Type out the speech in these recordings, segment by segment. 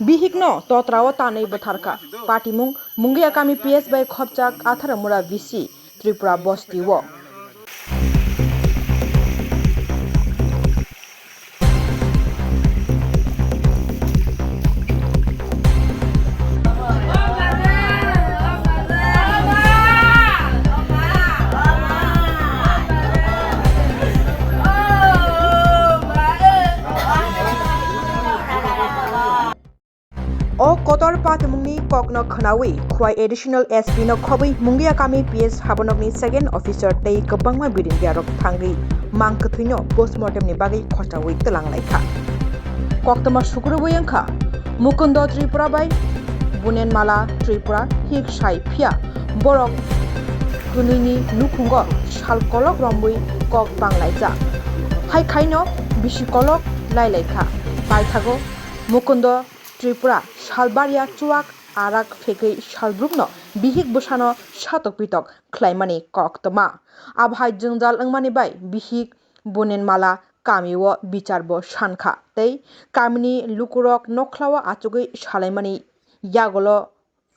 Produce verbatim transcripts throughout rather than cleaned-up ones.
Bihikno totrao tanwi bwtharkha. Patimung Mungiakami P S bai khopjak Atharamura V C Tripura bostio. O kotor patimungni kokno khwnawi Khwai Additional S P no khobwi Mungiakami P S habanokni second officer tei kwbangma birindiarok thangwi mang kwthwino postmortemni bagwi khochawi twlang laikha. Koktwma sukrubwi wngkha Mukundo Tripura bai Bunenmala Tripura hik sai phiya borok kwnwini nukhungo sal kolok romwi kok banglaijak. Hai khaino bisi kolok lailaikha. Paithago Mukundo Tripura salbaria chuak arak phegwi salbrumno bihik bwsano satok pitok khlaimani koktwma. Abohai jwngjal wngmani bai bihik Bunenmala kamio bicharbo sankha tei kamini lukurok nokhlao achugwi salaimani yagulo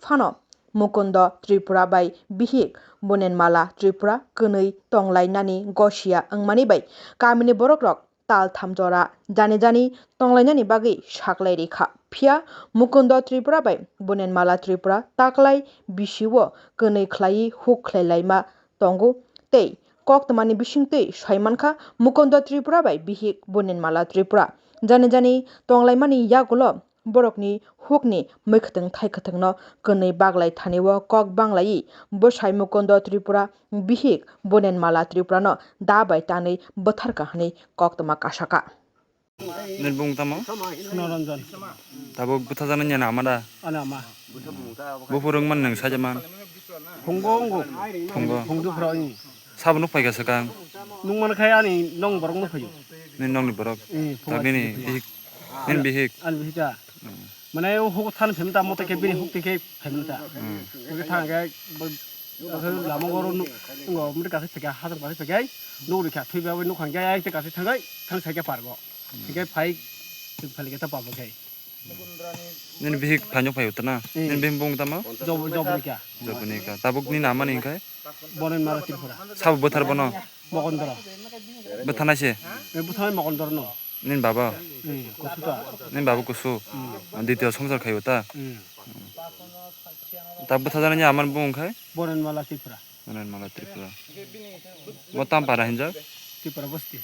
phano Mukundo Tripura bai bihik Bunenmala Tripura kwnwi tonglainani gosia wngmani bai kamini borokrok tal tham jora jani jani tonglainani bagwi saklai rikha. Phiya Mukundo Tripura bai Bunenmala Tripura taklai bisio kwnwi khlaiwi huk khlailaima tongo tei koktwmani bisingtwi saimankha Mukundo Tripura bai bihik Bunenmala Tripura jani jani tonglaimani yagulo borokni hukni mwkhwtwng thaikwthwngno kwnwi baglai thanio kok banglaiwi bwsai Mukundo Tripura bihik Bunenmala Tripurano da bai tanwi bwtharkha hwnwi koktwma kasakha. Nini bung tamo? Suno Ranjan. Tabuk bwthajaknai nini ama da? Ani ama. Buphuru wngmani nwng sajaman? Phungo wngo. Phungo. Phungdu phra wng. Sabo nuk paikha swkang? Nung man khai ani nong borok nuk phaio. Nini nongni borok? Eh, phungo. Tak nini bihik? Nini bihik? Ani bihik ta. Hmm. Mane o hugo than phemta mote ke bini huk tike phemta. Hmm. Oke thang ke bo, oke lama goro nuk, ngo mri kasi pheke, hajar kasi pheke, nuk rikha, thui babai nuk khang ke, ai te kasi thangai, thang sai ke pargo. Hingke phai, phai ke ta pabo khai. Nini bihik phainok phai utana? Eh. Nini bihik bung tamo? Job, job rikha. Job rikha. Tabuk nini ama ni hingkai? Bonen Mala Tripura. Sabo bwthar bono? Mogondro. Bwthanai se? Eh, bwthanai Mogondro no. Nini baba? Eh, kusu ta. Nini baba kusu? Hmm. Ditiyo somsar khai uta? Hmm. Ta bwthajaknai ama ni bung khai? Bonen Mala Tripura. Bonen Mala Tripura. Bo tam para hinjak? Tripura bosti.